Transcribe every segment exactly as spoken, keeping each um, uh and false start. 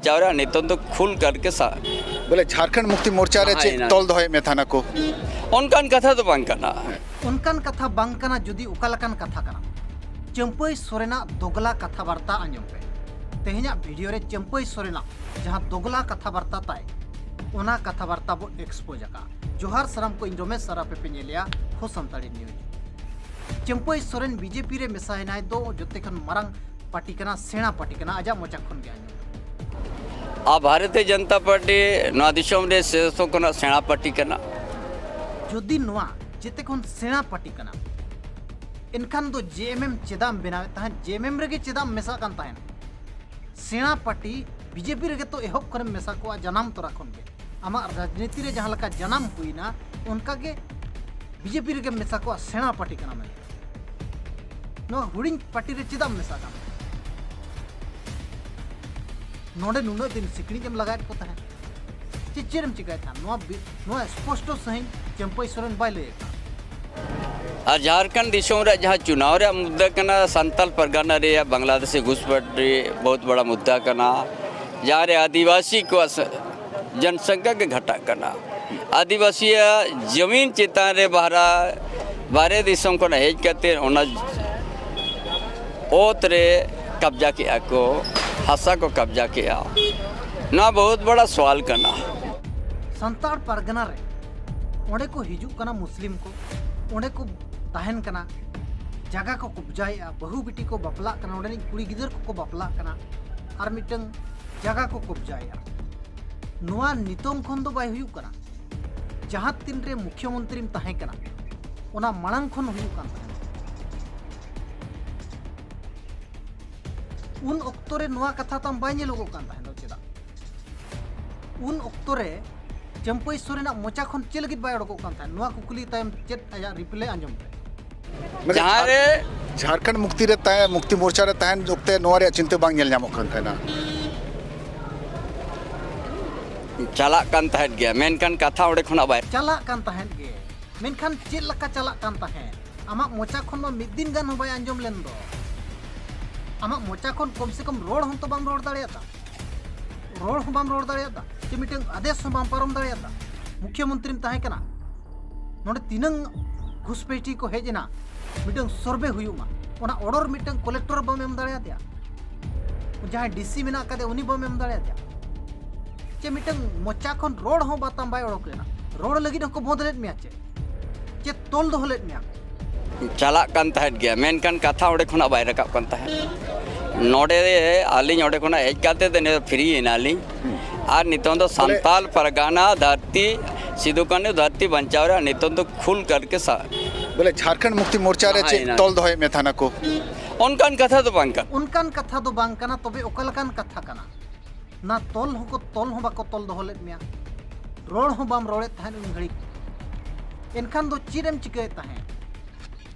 ᱡᱟᱣᱨᱟ ᱱᱤᱛᱚᱝ ᱫᱚ ᱠᱷᱩᱞ ᱠᱟᱨᱠᱮ ᱥᱟ- ᱵᱚᱞᱮ ᱡᱷᱟᱨᱠᱷᱚᱸᱰ ᱢᱩᱠᱛᱤ ᱢᱳᱨᱪᱟ ᱨᱮ ᱪᱮᱫ ᱦᱮᱸ, ᱛᱚᱞ ᱫᱚᱦᱚᱭᱮᱫ ᱢᱮ ᱛᱟᱦᱮᱱᱟ ᱠᱚ? ᱚᱱᱠᱟᱱ ᱠᱟᱛᱷᱟ ᱫᱚ ᱵᱟᱝ ᱠᱟᱱᱟ᱾ ᱚᱱᱠᱟᱱ ᱠᱟᱛᱷᱟ ᱵᱟᱝ ᱠᱟᱱᱟ᱾ ᱡᱩᱫᱤ ᱚᱠᱟ ᱞᱮᱠᱟᱱ ᱠᱟᱛᱷᱟ ᱠᱟᱱᱟ, ᱪᱟᱹᱢᱯᱟᱹᱭ ᱥᱚᱨᱮᱱᱟᱜ ᱫᱚᱜᱽᱞᱟ ᱠᱟᱛᱷᱟ ᱵᱟᱨᱛᱟ ᱟᱸᱡᱚᱢ ᱯᱮ᱾ ᱛᱮᱦᱮᱧᱟᱜ ᱵᱷᱤᱰᱤᱭᱳ ᱨᱮ ᱪᱟᱹᱢᱯᱟᱹᱭ ᱥᱚᱨᱮᱱᱟᱜ ᱡᱟᱦᱟᱸ ᱫᱚᱜᱽᱞᱟ ᱠᱟᱛᱷᱟ ᱵᱟᱨᱛᱟ ᱛᱟᱭ, ᱚᱱᱟ ᱠᱟᱛᱷᱟ ᱵᱟᱨᱛᱟ ᱵᱚ ᱮᱠᱥᱯᱳᱡᱽ ᱟᱠᱟᱫᱼᱟ᱾ ᱡᱚᱦᱟᱨ ᱥᱟᱱᱟᱢ ᱠᱚ, ᱤᱧ ᱨᱚᱢᱮᱥ ᱥᱟᱨ, ᱟᱯᱮ ᱯᱮ ᱧᱮᱞᱮᱜᱼᱟ ᱦᱳ ᱥᱟᱱᱛᱟᱲᱤ ᱱᱤᱭᱩᱡᱽ᱾ ᱪᱟᱹᱢᱯᱟᱹᱭ ᱥᱚᱨᱮᱱ ᱵᱤᱡᱮᱯᱤ ᱨᱮ ᱢᱮᱥᱟᱭᱮᱱᱟᱭ ᱫᱚ ᱡᱚᱛᱚ ᱠᱷᱚᱱ ᱢᱟᱨᱟᱝ ᱯᱟᱨᱴᱤ ᱠᱟᱱᱟ, ᱥᱮᱬᱟ ᱯᱟᱨᱴᱤ ᱠᱟᱱᱟ, ᱟᱡᱟᱜ ᱢᱚᱪᱟ ᱠᱷᱚᱱ ᱜᱮ ᱟᱸᱡᱚᱢ᱾ ᱟᱨ ᱵᱷᱟᱨᱚᱛᱤᱭᱚ ᱡᱚᱱᱚᱛᱟ ᱯᱟᱨᱴᱤ ᱱᱚᱣᱟ ᱫᱤᱥᱚᱢ ᱨᱮ ᱥᱮᱥᱚ ᱠᱷᱚᱱᱟᱜ ᱥᱮᱬᱟ ᱯᱟᱨᱴᱤ ᱠᱟᱱᱟ᱾ ᱡᱩᱫᱤ ᱱᱚᱣᱟ ᱡᱮᱛᱮ ᱠᱷᱚᱱ ᱥᱮᱬᱟ ᱯᱟᱨᱴᱤ ᱠᱟᱱᱟ, ᱮᱱᱠᱷᱟᱱ ᱫᱚ ᱡᱮ ᱮᱢ ᱮᱢ ᱪᱮᱫᱟᱜ ᱮᱢ ᱵᱮᱱᱟᱣᱮᱫ ᱛᱟᱦᱮᱸᱫ? ᱡᱮ ᱮᱢ ᱮᱢ ᱨᱮᱜᱮ ᱪᱮᱫᱟᱜ ᱮᱢ ᱢᱮᱥᱟᱜ ᱠᱟᱱ ᱛᱟᱦᱮᱸᱫ? ᱥᱮᱬᱟ ᱯᱟᱨᱴᱤ ᱵᱤᱡᱮᱯᱤ ᱨᱮᱜᱮ ᱛᱚ ᱮᱦᱚᱵ ᱠᱷᱚᱱᱮᱢ ᱢᱮᱥᱟ ᱠᱚᱜᱼᱟ, ᱡᱟᱱᱟᱢ ᱛᱚᱨᱟ ᱠᱷᱚᱱ ᱜᱮ᱾ ᱟᱢᱟᱜ ᱨᱟᱡᱽᱱᱤᱛᱤ ᱨᱮ ᱡᱟᱦᱟᱸ ᱞᱮᱠᱟ ᱡᱟᱱᱟᱢ ᱦᱩᱭᱱᱟ, ᱚᱱᱠᱟ ᱜᱮ ᱵᱤᱡᱮᱯᱤ ᱨᱮᱜᱮᱢ ᱢᱮᱥᱟ ᱠᱚᱜᱼᱟ, ᱥᱮᱬᱟ ᱯᱟᱨᱴᱤ ᱠᱟᱱᱟ ᱢᱮᱱᱛᱮ᱾ ᱱᱚᱣᱟ ᱦᱩᱰᱤᱧ ᱯᱟᱨᱴᱤ ᱨᱮ ᱪᱮᱫᱟᱜ ᱮᱢ ᱢᱮᱥᱟᱜ ᱠᱟᱱᱟ? ᱱᱚᱰᱮ ᱱᱩᱱᱟᱹᱜ ᱫᱤᱱ ᱥᱤᱠᱲᱤᱡ ᱮᱢ ᱞᱟᱜᱟᱭᱮᱫ ᱠᱚ ᱛᱟᱦᱮᱸᱫ, ᱪᱮᱫ, ᱪᱮᱫ ᱮᱢ ᱪᱤᱠᱟᱹᱭᱮᱫ ᱛᱟᱦᱮᱸᱫ? ᱱᱚᱣᱟ ᱵᱤ-, ᱱᱚᱣᱟ ᱥᱯᱚᱥᱴᱚ ᱥᱟᱺᱦᱤᱡ ᱪᱟᱹᱢᱯᱟᱹᱭ ᱥᱚᱨᱮᱱ ᱵᱟᱭ ᱞᱟᱹᱭ ᱟᱠᱟᱫ᱾ ᱟᱨ ᱡᱷᱟᱲᱠᱷᱚᱸᱰ ᱫᱤᱥᱚᱢ ᱨᱮᱭᱟᱜ ᱡᱟᱦᱟᱸ ᱪᱩᱱᱟᱣ ᱨᱮᱭᱟᱜ ᱢᱩᱫᱽᱫᱟ ᱠᱟᱱᱟ, ᱥᱟᱱᱛᱟᱞ ᱯᱟᱨᱜᱟᱱᱟ ᱨᱮᱭᱟᱜ ᱵᱟᱝᱞᱟᱫᱮᱥᱤ ᱜᱷᱩᱥᱯᱮᱴᱤ ᱵᱚᱦᱩᱛ ᱵᱟᱲᱟ ᱢᱩᱫᱽᱫᱟ ᱠᱟᱱᱟ, ᱡᱟᱦᱟᱸ ᱨᱮ ᱟᱹᱫᱤᱵᱟᱹᱥᱤ ᱠᱚᱣᱟᱜ ᱥ-, ᱡᱚᱱᱥᱚᱝᱠᱷᱟ ᱜᱮ ᱜᱷᱟᱴᱟᱜ ᱠᱟᱱᱟ᱾ ᱟᱹᱫᱤᱵᱟᱹᱥᱤᱭᱟᱜ ᱡᱚᱢᱤᱱ ᱪᱮᱛᱟᱱ ᱨᱮ ᱵᱟᱦᱨᱟ, ᱵᱟᱦᱨᱮ ᱫᱤᱥᱚᱢ ᱠᱷᱚᱱ ᱦᱮᱡ ᱠᱟᱛᱮ ᱚᱱᱟ ᱚᱛ ᱨᱮ ᱠᱟᱵᱽᱡᱟ ᱠᱮᱜᱼᱟ ᱠᱚ, ᱦᱟᱥᱟ ᱠᱚ ᱠᱟᱵᱽᱡᱟ ᱠᱮᱜᱼᱟ᱾ ᱱᱚᱣᱟ ᱵᱚᱦᱩᱛ ᱵᱟᱲᱟ ᱥᱚᱣᱟᱞ ᱠᱟᱱᱟ᱾ ᱥᱟᱱᱛᱟᱲ ᱯᱟᱨᱜᱟᱱᱟ ᱨᱮ ᱚᱸᱰᱮ ᱠᱚ ᱦᱤᱡᱩᱜ ᱠᱟᱱᱟ ᱢᱩᱥᱞᱤᱢ ᱠᱚ, ᱚᱸᱰᱮ ᱠᱚ ᱛᱟᱦᱮᱱ ᱠᱟᱱᱟ, ᱡᱟᱭᱜᱟ ᱠᱚ ᱠᱚᱵᱡᱟᱭᱮᱫᱼᱟ, ᱵᱟᱹᱦᱩ ᱵᱤᱴᱤ ᱠᱚ ᱵᱟᱯᱞᱟᱜ ᱠᱟᱱᱟ, ᱚᱸᱰᱮᱱᱤᱡ ᱠᱩᱲᱤ ᱜᱤᱫᱟᱹᱨ ᱠᱚᱠᱚ ᱵᱟᱯᱞᱟᱜ ᱠᱟᱱᱟ, ᱟᱨ ᱢᱤᱫᱴᱟᱝ ᱡᱟᱭᱜᱟ ᱠᱚ ᱠᱚᱵᱡᱟᱭᱮᱫᱼᱟ᱾ ᱱᱚᱣᱟ ᱱᱤᱛᱚᱝ ᱠᱷᱚᱱ ᱫᱚ ᱵᱟᱭ ᱦᱩᱭᱩᱜ ᱠᱟᱱᱟ᱾ ᱡᱟᱦᱟᱸ ᱛᱤᱱ ᱨᱮ ᱢᱩᱠᱷᱭᱚᱢᱚᱱᱛᱨᱤᱢ ᱛᱟᱦᱮᱸ ᱠᱟᱱᱟ, ᱚᱱᱟ ᱢᱟᱲᱟᱝ ᱠᱷᱚᱱ ᱦᱩᱭᱩᱜ ᱠᱟᱱ ᱛᱟᱦᱮᱸᱱᱟ᱾ ᱩᱱ ᱚᱠᱛᱚ ᱨᱮ ᱱᱚᱣᱟ ᱠᱟᱛᱷᱟ ᱛᱟᱢ ᱵᱟᱭ ᱧᱮᱞᱚᱜᱚᱜ ᱠᱟᱱ ᱛᱟᱦᱮᱸᱱ ᱫᱚ᱾ ᱪᱮᱫᱟᱜ ᱩᱱ ᱚᱠᱛᱚ ᱨᱮ ᱪᱟᱹᱢᱯᱟᱹᱭ ᱥᱚᱨᱮᱱᱟᱜ ᱢᱚᱪᱟ ᱠᱷᱚᱱ ᱪᱮᱫ ᱞᱟᱹᱜᱤᱫ ᱵᱟᱭ ᱚᱰᱚᱠᱚᱜ ᱠᱟᱱ ᱛᱟᱦᱮᱸᱱ? ᱱᱚᱣᱟ ᱠᱩᱠᱞᱤ ᱛᱟᱭᱚᱢ ᱪᱮᱫ ᱟᱭᱟᱜ ᱨᱤᱯᱞᱟᱭ ᱟᱸᱡᱚᱢ ᱯᱮ᱾ ᱢᱟᱱᱮ ᱡᱟᱦᱟᱸ ᱨᱮ ᱡᱷᱟᱲᱠᱷᱚᱸᱰ ᱢᱩᱠᱛᱤ ᱨᱮ ᱛᱟᱦᱮᱸ, ᱢᱩᱠᱛᱤ ᱢᱳᱨᱪᱟ ᱨᱮ ᱛᱟᱦᱮᱸᱱ ᱚᱠᱛᱮ ᱱᱚᱣᱟ ᱨᱮᱭᱟᱜ ᱪᱤᱱᱛᱟᱹ ᱵᱟᱝ ᱧᱮᱞ ᱧᱟᱢᱚᱜ ᱠᱟᱱ ᱛᱟᱦᱮᱸᱱᱟ᱾ ᱪᱟᱞᱟᱜ ᱠᱟᱱ ᱛᱟᱦᱮᱸᱫ ᱜᱮᱭᱟ, ᱢᱮᱱᱠᱷᱟᱱ ᱠᱟᱛᱷᱟ ᱚᱸᱰᱮ ᱠᱷᱚᱱᱟᱜ ᱵᱟᱭ ᱪᱟᱞᱟᱜ ᱠᱟᱱ ᱛᱟᱦᱮᱸᱫ ᱜᱮ, ᱢᱮᱱᱠᱷᱟᱱ ᱪᱮᱫ ᱞᱮᱠᱟ ᱪᱟᱞᱟᱜ ᱠᱟᱱ ᱛᱟᱦᱮᱸᱫ? ᱟᱢᱟᱜ ᱢᱚᱪᱟ ᱠᱷᱚᱱ ᱢᱟ ᱢᱤᱫ ᱫᱤᱱ ᱜᱟᱱ ᱦᱚᱸ ᱵᱟᱭ ᱟᱸᱡᱚᱢ ᱞᱮᱱ ᱫᱚ᱾ ᱟᱢᱟᱜ ᱢᱚᱪᱟ ᱠᱷᱚᱱ ᱠᱚᱢ ᱥᱮ ᱠᱚᱢ ᱨᱚᱲ ᱦᱚᱸᱛᱚ ᱵᱟᱢ ᱨᱚᱲ ᱫᱟᱲᱮᱭᱟᱫᱟ᱾ ᱨᱚᱲ ᱦᱚᱸ ᱵᱟᱢ ᱨᱚᱲ ᱫᱟᱲᱮᱭᱟᱫᱟ, ᱪᱮ ᱢᱤᱫᱴᱟᱝ ᱟᱫᱮᱥ ᱦᱚᱸ ᱵᱟᱢ ᱯᱟᱨᱚᱢ ᱫᱟᱲᱮᱭᱟᱫᱟ᱾ ᱢᱩᱠᱷᱭᱚᱢᱚᱱᱛᱨᱤᱢ ᱛᱟᱦᱮᱸ ᱠᱟᱱᱟ, ᱱᱚᱰᱮ ᱛᱤᱱᱟᱹᱝ ᱜᱷᱩᱥᱯᱮᱴᱤ ᱠᱚ ᱦᱮᱡ ᱮᱱᱟ, ᱢᱤᱫᱴᱟᱝ ᱥᱚᱨᱵᱷᱮ ᱦᱩᱭᱩᱜ ᱢᱟ, ᱚᱱᱟ ᱚᱰᱟᱨ ᱢᱤᱫᱴᱟᱝ ᱠᱚᱞᱮᱠᱴᱚᱨ ᱵᱟᱢ ᱮᱢ ᱫᱟᱲᱮᱭᱟᱫᱮᱭᱟ, ᱡᱟᱦᱟᱸᱭ ᱰᱤᱥᱤ ᱢᱮᱱᱟᱜ ᱠᱟᱫᱮᱭᱟ ᱩᱱᱤ ᱵᱟᱢ ᱮᱢ ᱫᱟᱲᱮᱭᱟᱫᱮᱭᱟ᱾ ᱪᱮ ᱢᱤᱫᱴᱟᱝ ᱢᱚᱪᱟ ᱠᱷᱚᱱ ᱨᱚᱲ ᱦᱚᱸ ᱵᱟᱛᱟᱢ ᱵᱟᱭ ᱚᱰᱚᱠ ᱞᱮᱱᱟ, ᱨᱚᱲ ᱞᱟᱹᱜᱤᱫ ᱦᱚᱸᱠᱚ ᱵᱚᱸᱫ ᱞᱮᱫ ᱢᱮᱭᱟ ᱪᱮ, ᱪᱮ ᱛᱚᱞ ᱫᱚᱦᱚ ᱞᱮᱫ ᱢᱮᱭᱟ ᱠᱚ? ᱪᱟᱞᱟᱜ ᱠᱟᱱ ᱛᱟᱦᱮᱸᱫ ᱜᱮᱭᱟ, ᱢᱮᱱᱠᱷᱟᱱ ᱠᱟᱛᱷᱟ ᱚᱸᱰᱮ ᱠᱷᱚᱱᱟᱜ ᱵᱟᱭ ᱨᱟᱠᱟᱵ ᱠᱟᱱ ᱛᱟᱦᱮᱸᱫ᱾ ᱱᱚᱰᱮ ᱟᱹᱞᱤᱧ ᱚᱸᱰᱮ ᱠᱷᱚᱱᱟᱜ ᱦᱮᱡ ᱠᱟᱛᱮ ᱫᱚ ᱱᱤᱛᱚᱜ ᱯᱷᱨᱤ ᱮᱱᱟᱞᱤᱧ᱾ ᱟᱨ ᱱᱤᱛᱚᱝ ᱫᱚ ᱥᱟᱱᱛᱟᱞ ᱯᱟᱨᱜᱟᱱᱟ ᱫᱷᱟᱹᱨᱛᱤ, ᱥᱤᱫᱩ ᱠᱟᱹᱱᱦᱩ ᱫᱷᱟᱹᱨᱛᱤ ᱵᱟᱧᱪᱟᱣ ᱨᱮᱭᱟᱜ ᱱᱤᱛᱚᱝ ᱫᱚ ᱠᱷᱩᱞ ᱠᱟᱨᱠᱮ ᱥᱟ- ᱵᱚᱞᱮ ᱡᱷᱟᱲᱠᱷᱚᱸᱰ ᱢᱩᱠᱛᱤ ᱢᱳᱨᱪᱟ ᱨᱮ ᱪᱮᱫ ᱛᱚᱞ ᱫᱚᱦᱚᱭᱮᱫ ᱢᱮ ᱛᱟᱦᱮᱱᱟ ᱠᱚ? ᱚᱱᱠᱟᱱ ᱠᱟᱛᱷᱟ ᱫᱚ ᱵᱟᱝ ᱠᱟᱱᱟ᱾ ᱚᱱᱠᱟᱱ ᱠᱟᱛᱷᱟ ᱫᱚ ᱵᱟᱝ ᱠᱟᱱᱟ᱾ ᱛᱚᱵᱮ ᱚᱠᱟ ᱞᱮᱠᱟᱱ ᱠᱟᱛᱷᱟ ᱠᱟᱱᱟ? ᱱᱟ ᱛᱚᱞ ᱦᱚᱸᱠᱚ ᱛᱚᱞ ᱦᱚᱸ ᱵᱟᱠᱚ ᱛᱚᱞ ᱫᱚᱦᱚ ᱞᱮᱫ ᱢᱮᱭᱟ, ᱨᱚᱲ ᱦᱚᱸ ᱵᱟᱢ ᱨᱚᱲᱮᱫ ᱛᱟᱦᱮᱸᱫ ᱩᱱ ᱜᱷᱟᱹᱲᱤᱡ᱾ ᱮᱱᱠᱷᱟᱱ ᱫᱚ ᱪᱮᱫ ᱮᱢ ᱪᱤᱠᱟᱹᱭᱮᱫ ᱛᱟᱦᱮᱸᱫ?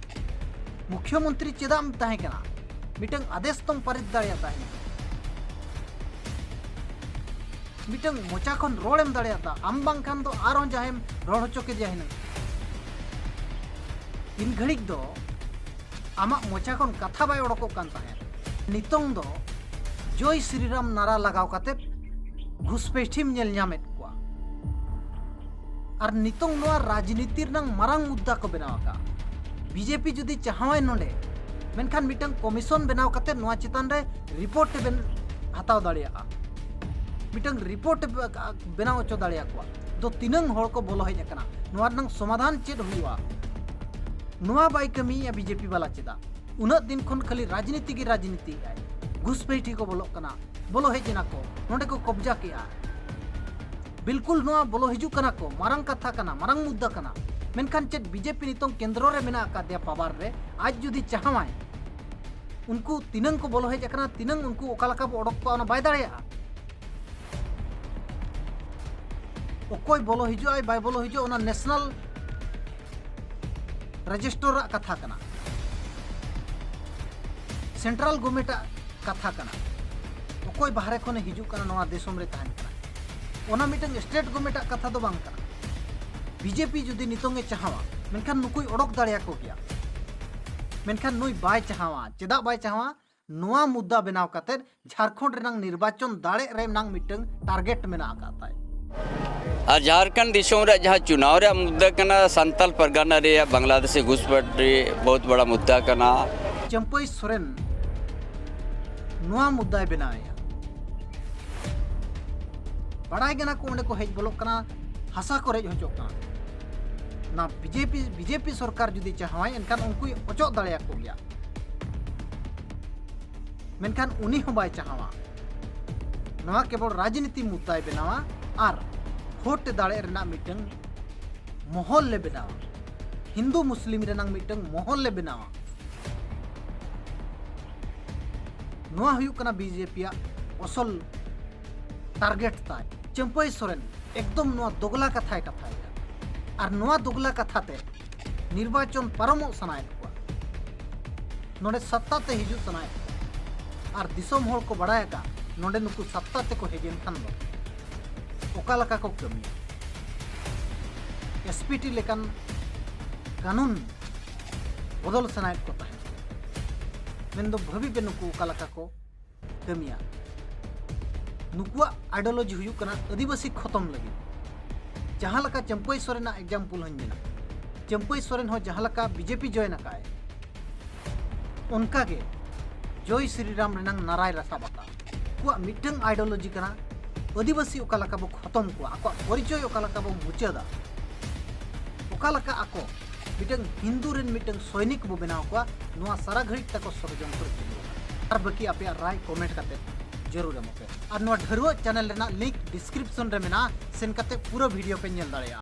ᱢᱩᱠᱷᱭᱚᱢᱚᱱᱛᱨᱤ ᱪᱮᱫᱟᱜ ᱮᱢ ᱛᱟᱦᱮᱸ ᱠᱟᱱᱟ? ᱢᱤᱫᱴᱟᱝ ᱟᱫᱮᱥ ᱛᱚᱢ ᱯᱟᱨᱤᱛ ᱫᱟᱲᱮᱭᱟᱜ ᱛᱟᱦᱮᱸᱫ᱾ ᱢᱤᱫᱴᱟᱝ ᱢᱚᱪᱟ ᱠᱷᱚᱱ ᱨᱚᱲ ᱮᱢ ᱫᱟᱲᱮᱭᱟᱜᱼᱟ, ᱟᱢ ᱵᱟᱝᱠᱷᱟᱱ ᱫᱚ ᱟᱨᱦᱚᱸ ᱡᱟᱦᱟᱸᱭᱮᱢ ᱨᱚᱲ ᱦᱚᱪᱚ ᱠᱮᱫᱮᱭᱟ ᱦᱤᱱᱟᱹᱝ᱾ ᱤᱱ ᱜᱷᱟᱹᱲᱤᱡ ᱫᱚ ᱟᱢᱟᱜ ᱢᱚᱪᱟ ᱠᱷᱚᱱ ᱠᱟᱛᱷᱟ ᱵᱟᱭ ᱚᱰᱚᱠᱚᱜ ᱠᱟᱱ ᱛᱟᱦᱮᱸᱫ᱾ ᱱᱤᱛᱚᱝ ᱫᱚ ᱡᱚᱭ ᱥᱨᱤᱨᱟᱢ ᱱᱟᱨᱟ ᱞᱟᱜᱟᱣ ᱠᱟᱛᱮ ᱜᱷᱩᱥᱯᱮᱴᱷᱤᱢ ᱧᱮᱞ ᱧᱟᱢᱮᱫ ᱠᱚᱣᱟ᱾ ᱟᱨ ᱱᱤᱛᱚᱝ ᱱᱚᱣᱟ ᱨᱟᱡᱽᱱᱤᱛᱤ ᱨᱮᱱᱟᱜ ᱢᱟᱨᱟᱝ ᱢᱩᱫᱽᱫᱟ ᱠᱚ ᱵᱮᱱᱟᱣ ᱟᱠᱟᱫᱼᱟ᱾ ᱵᱤᱡᱮᱯᱤ ᱡᱩᱫᱤ ᱪᱟᱦᱟᱣᱟᱭ ᱱᱚᱰᱮ, ᱢᱮᱱᱠᱷᱟᱱ ᱢᱤᱫᱴᱟᱝ ᱠᱚᱢᱤᱥᱚᱱ ᱵᱮᱱᱟᱣ ᱠᱟᱛᱮ ᱱᱚᱣᱟ ᱪᱮᱛᱟᱱ ᱨᱮ ᱨᱤᱯᱳᱨᱴ ᱵᱮᱱ ᱦᱟᱛᱟᱣ ᱫᱟᱲᱮᱭᱟᱜᱼᱟ, ᱢᱤᱫᱴᱟᱝ ᱨᱤᱯᱳᱨᱴ ᱵᱮᱱᱟᱣ ᱦᱚᱪᱚ ᱫᱟᱲᱮᱭᱟᱠᱚᱣᱟ᱾ ᱫᱚ ᱛᱤᱱᱟᱹᱝ ᱦᱚᱲ ᱠᱚ ᱵᱚᱞᱚ ᱦᱮᱡ ᱟᱠᱟᱱᱟ, ᱱᱚᱣᱟ ᱨᱮᱱᱟᱝ ᱥᱚᱢᱟᱫᱷᱟᱱ ᱪᱮᱫ ᱦᱩᱭᱩᱜᱼᱟ? ᱱᱚᱣᱟ ᱵᱟᱭ ᱠᱟᱹᱢᱤᱭᱮᱫᱼᱟ ᱵᱤᱡᱮᱯᱤ ᱵᱟᱞᱟ ᱪᱮᱫᱟᱜ? ᱩᱱᱟᱹᱜ ᱫᱤᱱ ᱠᱷᱚᱱ ᱠᱷᱟᱹᱞᱤ ᱨᱟᱡᱽᱱᱤᱛᱤ ᱜᱮ ᱨᱟᱡᱽᱱᱤᱛᱤᱭᱮᱫᱼᱟᱭ᱾ ᱜᱷᱩᱥᱯᱮᱴᱷᱤ ᱠᱚ ᱵᱚᱞᱚᱜ ᱠᱟᱱᱟ, ᱵᱚᱞᱚ ᱦᱮᱡ ᱮᱱᱟ ᱠᱚ, ᱱᱚᱰᱮ ᱠᱚ ᱠᱚᱵᱡᱟ ᱠᱮᱜᱼᱟ᱾ ᱵᱤᱞᱠᱩᱞ ᱱᱚᱣᱟ ᱵᱚᱞᱚ ᱦᱤᱡᱩᱜ ᱠᱟᱱᱟ ᱠᱚ, ᱢᱟᱨᱟᱝ ᱠᱟᱛᱷᱟ ᱠᱟᱱᱟ, ᱢᱟᱨᱟᱝ ᱢᱩᱫᱽᱫᱟ ᱠᱟᱱᱟ᱾ ᱢᱮᱱᱠᱷᱟᱱ ᱪᱮᱫ ᱵᱤᱡᱮᱯᱤ ᱱᱤᱛᱚᱝ ᱠᱮᱱᱫᱨᱚ ᱨᱮ ᱢᱮᱱᱟᱜ ᱟᱠᱟᱫᱮᱭᱟ, ᱯᱟᱣᱟᱨ ᱨᱮ? ᱟᱡ ᱡᱩᱫᱤ ᱪᱟᱦᱟᱣᱟᱭ, ᱩᱱᱠᱩ ᱛᱤᱱᱟᱹᱝ ᱠᱚ ᱵᱚᱞᱚ ᱦᱮᱡ ᱟᱠᱟᱱᱟ, ᱛᱤᱱᱟᱹᱝ ᱩᱱᱠᱩ ᱚᱠᱟ ᱞᱮᱠᱟ ᱵᱚ ᱚᱰᱚᱠ ᱠᱚᱣᱟ, ᱚᱱᱟ ᱵᱟᱭ ᱫᱟᱲᱮᱭᱟᱜᱼᱟ᱾ ᱚᱠᱚᱭ ᱵᱚᱞᱚ ᱦᱤᱡᱩᱜᱼᱟᱭ ᱵᱟᱭ ᱵᱚᱞᱚ ᱦᱤᱡᱩᱜᱼᱟ, ᱚᱱᱟ ᱱᱮᱥᱱᱟᱞ ᱨᱮᱡᱤᱥᱴᱟᱨᱟᱜ ᱠᱟᱛᱷᱟ ᱠᱟᱱᱟ, ᱥᱮᱱᱴᱨᱟᱞ ᱜᱚᱵᱷᱢᱮᱱᱴᱟᱜ ᱠᱟᱛᱷᱟ ᱠᱟᱱᱟ᱾ ᱚᱠᱚᱭ ᱵᱟᱦᱨᱮ ᱠᱷᱚᱱᱮ ᱦᱤᱡᱩᱜ ᱠᱟᱱᱟ, ᱱᱚᱣᱟ ᱫᱤᱥᱚᱢ ᱨᱮ ᱛᱟᱦᱮᱱ ᱠᱟᱱᱟ, ᱚᱱᱟ ᱢᱤᱫᱴᱟᱝ ᱥᱴᱮᱴ ᱜᱚᱵᱷᱢᱮᱱᱴᱟᱜ ᱠᱟᱛᱷᱟ ᱫᱚ ᱵᱟᱝ ᱠᱟᱱᱟ᱾ ᱵᱤᱡᱮᱯᱤ ᱡᱩᱫᱤ ᱱᱤᱛᱚᱝ ᱮ ᱪᱟᱦᱟᱣᱟ, ᱢᱮᱱᱠᱷᱟᱱ ᱱᱩᱠᱩᱭ ᱚᱰᱚᱠ ᱫᱟᱲᱮᱭᱟᱠᱚ ᱜᱮᱭᱟ᱾ ᱢᱮᱱᱠᱷᱟᱱ ᱱᱩᱭ ᱵᱟᱭ ᱪᱟᱦᱟᱣᱟ᱾ ᱪᱮᱫᱟᱜ ᱵᱟᱭ ᱪᱟᱦᱟᱣᱟ? ᱱᱚᱣᱟ ᱢᱩᱫᱽᱫᱟ ᱵᱮᱱᱟᱣ ᱠᱟᱛᱮ ᱡᱷᱟᱲᱠᱷᱚᱸᱰ ᱨᱮᱱᱟᱝ ᱱᱤᱨᱵᱟᱪᱚᱱ ᱫᱟᱲᱮᱜ ᱨᱮᱱᱟᱝ ᱢᱤᱫᱴᱟᱝ ᱴᱟᱨᱜᱮᱴ ᱢᱮᱱᱟᱜ ᱟᱠᱟᱫ ᱛᱟᱭ᱾ ᱟᱨ ᱡᱷᱟᱲᱠᱷᱚᱸᱰ ᱫᱤᱥᱚᱢ ᱨᱮᱭᱟᱜ ᱡᱟᱦᱟᱸ ᱪᱩᱱᱟᱣ ᱨᱮᱭᱟᱜ ᱢᱩᱫᱽᱫᱟ ᱠᱟᱱᱟ, ᱥᱟᱱᱛᱟᱞ ᱯᱟᱨᱜᱟᱱᱟ ᱨᱮᱭᱟᱜ ᱵᱟᱝᱞᱟᱫᱮᱥᱤ ᱜᱷᱩᱥᱯᱟᱴᱤ ᱵᱚᱦᱩᱛ ᱵᱟᱲᱟ ᱢᱩᱫᱽᱫᱟ ᱠᱟᱱᱟ᱾ ᱪᱟᱹᱢᱯᱟᱹᱭ ᱥᱚᱨᱮᱱ ᱱᱚᱣᱟ ᱢᱩᱫᱽᱫᱟᱭ ᱵᱮᱱᱟᱣᱮᱭᱟ᱾ ᱵᱟᱲᱟᱭ ᱠᱟᱱᱟ ᱠᱚ ᱚᱸᱰᱮ ᱠᱚ ᱦᱮᱡ ᱵᱚᱞᱚᱜ ᱠᱟᱱᱟ, ᱦᱟᱥᱟ ᱠᱚ ᱨᱮᱡ ᱦᱚᱪᱚᱜ ᱠᱟᱱᱟ᱾ ᱱᱟ ᱵᱤᱡᱮᱯᱤ ᱵᱤᱡᱮᱯᱤ ᱥᱚᱨᱠᱟᱨ ᱡᱩᱫᱤ ᱪᱟᱦᱟᱣᱟᱭ ᱮᱱᱠᱷᱟᱱ ᱩᱱᱠᱩᱭ ᱚᱪᱚᱜ ᱫᱟᱲᱮᱭᱟᱠᱚ ᱜᱮᱭᱟ᱾ ᱢᱮᱱᱠᱷᱟᱱ ᱩᱱᱤ ᱦᱚᱸ ᱵᱟᱭ ᱪᱟᱦᱟᱣᱟ᱾ ᱱᱚᱣᱟ ᱠᱮᱵᱚᱞ ᱨᱟᱡᱽᱱᱤᱛᱤ ᱢᱩᱫᱽᱫᱟᱭ ᱵᱮᱱᱟᱣᱟ ᱟᱨ ᱵᱷᱳᱴ ᱫᱟᱲᱮ ᱨᱮᱱᱟᱜ ᱢᱤᱫᱴᱟᱝ ᱢᱚᱦᱚᱞ ᱞᱮ ᱵᱮᱱᱟᱣᱟ, ᱦᱤᱱᱫᱩ ᱢᱩᱥᱞᱤᱢ ᱨᱮᱱᱟᱝ ᱢᱤᱫᱴᱟᱝ ᱢᱚᱦᱚᱞ ᱞᱮ ᱵᱮᱱᱟᱣᱟ᱾ ᱱᱚᱣᱟ ᱦᱩᱭᱩᱜ ᱠᱟᱱᱟ ᱵᱤᱡᱮᱯᱤᱭᱟᱜ ᱚᱥᱚᱞ ᱴᱟᱨᱜᱮᱴ ᱛᱟᱭ᱾ ᱪᱟᱹᱢᱯᱟᱹᱭ ᱥᱚᱨᱮᱱ ᱮᱠᱫᱚᱢ ᱱᱚᱣᱟ ᱫᱚᱜᱽᱞᱟ ᱠᱟᱛᱷᱟᱭ ᱠᱟᱛᱷᱟᱭᱮᱫᱟ᱾ ᱟᱨ ᱱᱚᱣᱟ ᱫᱚᱜᱽᱞᱟ ᱠᱟᱛᱷᱟ ᱛᱮ ᱱᱤᱨᱵᱟᱪᱚᱱ ᱯᱟᱨᱚᱢᱚᱜ ᱥᱟᱱᱟᱭᱮᱫ ᱠᱚᱣᱟ, ᱱᱚᱰᱮ ᱥᱟᱛᱛᱟ ᱛᱮ ᱦᱤᱡᱩᱜ ᱥᱟᱱᱟᱭᱮᱫ ᱠᱚᱣᱟ᱾ ᱟᱨ ᱫᱤᱥᱚᱢ ᱦᱚᱲ ᱠᱚ ᱵᱟᱲᱟᱭ ᱟᱠᱟᱫ ᱱᱚᱰᱮ ᱱᱩᱠᱩ ᱥᱟᱛᱛᱟ ᱛᱮᱠᱚ ᱦᱮᱡ ᱮᱱ ᱠᱷᱟᱱ ᱫᱚ ᱚᱠᱟ ᱞᱮᱠᱟ ᱠᱚ ᱠᱟᱹᱢᱤᱭᱟ᱾ ᱮᱥᱯᱤᱴᱤ ᱞᱮᱠᱟᱱ ᱠᱟᱹᱱᱩᱱ ᱵᱚᱫᱚᱞ ᱥᱟᱱᱟᱭᱮᱫ ᱠᱚ ᱛᱟᱦᱮᱸᱫ᱾ ᱢᱮᱱᱫᱚ ᱵᱷᱟᱹᱵᱤ ᱯᱮ ᱱᱩᱠᱩ ᱚᱠᱟ ᱞᱮᱠᱟ ᱠᱚ ᱠᱟᱹᱢᱤᱭᱟ᱾ ᱱᱩᱠᱩᱣᱟᱜ ᱟᱭᱰᱤᱭᱳᱞᱚᱡᱤ ᱦᱩᱭᱩᱜ ᱠᱟᱱᱟ ᱟᱹᱫᱤᱵᱟᱹᱥᱤ ᱠᱷᱚᱛᱚᱢ ᱞᱟᱹᱜᱤᱫ᱾ ᱡᱟᱦᱟᱸ ᱞᱮᱠᱟ ᱪᱟᱹᱢᱯᱟᱹᱭ ᱥᱚᱨᱮᱱᱟᱜ ᱮᱠᱡᱟᱢᱯᱚᱞ ᱦᱚᱸᱧ ᱢᱮᱱᱟ᱾ ᱪᱟᱹᱢᱯᱟᱹᱭ ᱥᱚᱨᱮᱱ ᱦᱚᱸ ᱡᱟᱦᱟᱸ ᱞᱮᱠᱟ ᱵᱤᱡᱮᱯᱤ ᱡᱚᱭᱮᱱ ᱟᱠᱟᱫ ᱚᱱᱠᱟᱜᱮ ᱡᱚᱭ ᱥᱨᱤᱨᱟᱢ ᱨᱮᱱᱟᱝ ᱱᱟᱨᱟᱭ ᱨᱟᱥᱟ ᱵᱟᱛᱟ᱾ ᱩᱱᱠᱩᱣᱟᱜ ᱢᱤᱫᱴᱟᱝ ᱟᱭᱰᱤᱭᱳᱞᱚᱡᱤ ᱠᱟᱱᱟ ᱟᱹᱫᱤᱵᱟᱹᱥᱤ ᱚᱠᱟ ᱞᱮᱠᱟ ᱵᱚ ᱠᱷᱚᱛᱚᱢ ᱠᱚᱣᱟ, ᱟᱠᱚᱣᱟᱜ ᱯᱚᱨᱤᱪᱚᱭ ᱚᱠᱟ ᱞᱮᱠᱟ ᱵᱚ ᱢᱩᱪᱟᱹᱫᱟ, ᱚᱠᱟ ᱞᱮᱠᱟ ᱟᱠᱚ ᱢᱤᱫᱴᱟᱝ ᱦᱤᱱᱫᱩ ᱨᱮᱱ ᱢᱤᱫᱴᱟᱝ ᱥᱚᱭᱱᱤᱠ ᱵᱚ ᱵᱮᱱᱟᱣ ᱠᱚᱣᱟ, ᱱᱚᱣᱟ ᱥᱟᱨᱟ ᱜᱷᱟᱹᱲᱤᱡ ᱛᱟᱠᱚ ᱥᱚᱲᱡᱚᱱᱛᱨᱚ ᱪᱟᱹᱞᱩ ᱟᱠᱟᱱᱟ᱾ ᱟᱨ ᱵᱟᱹᱠᱤ ᱟᱯᱮᱭᱟᱜ ᱨᱟᱭ ᱠᱚᱢᱮᱱᱴ ᱠᱟᱛᱮ ᱡᱟᱹᱨᱩᱲ ᱮᱢᱚᱜ ᱯᱮ᱾ ᱟᱨ ᱱᱚᱣᱟ ᱰᱷᱟᱹᱨᱣᱟᱹᱜ ᱪᱮᱱᱮᱞ ᱨᱮᱱᱟᱜ ᱞᱤᱝᱠ ᱰᱤᱥᱠᱨᱤᱯᱥᱚᱱ ᱨᱮ ᱢᱮᱱᱟᱜᱼᱟ, ᱥᱮᱱ ᱠᱟᱛᱮ ᱯᱩᱨᱟᱹ ᱵᱷᱤᱰᱤᱭᱳ ᱯᱮ ᱧᱮᱞ ᱫᱟᱲᱮᱭᱟᱜᱼᱟ᱾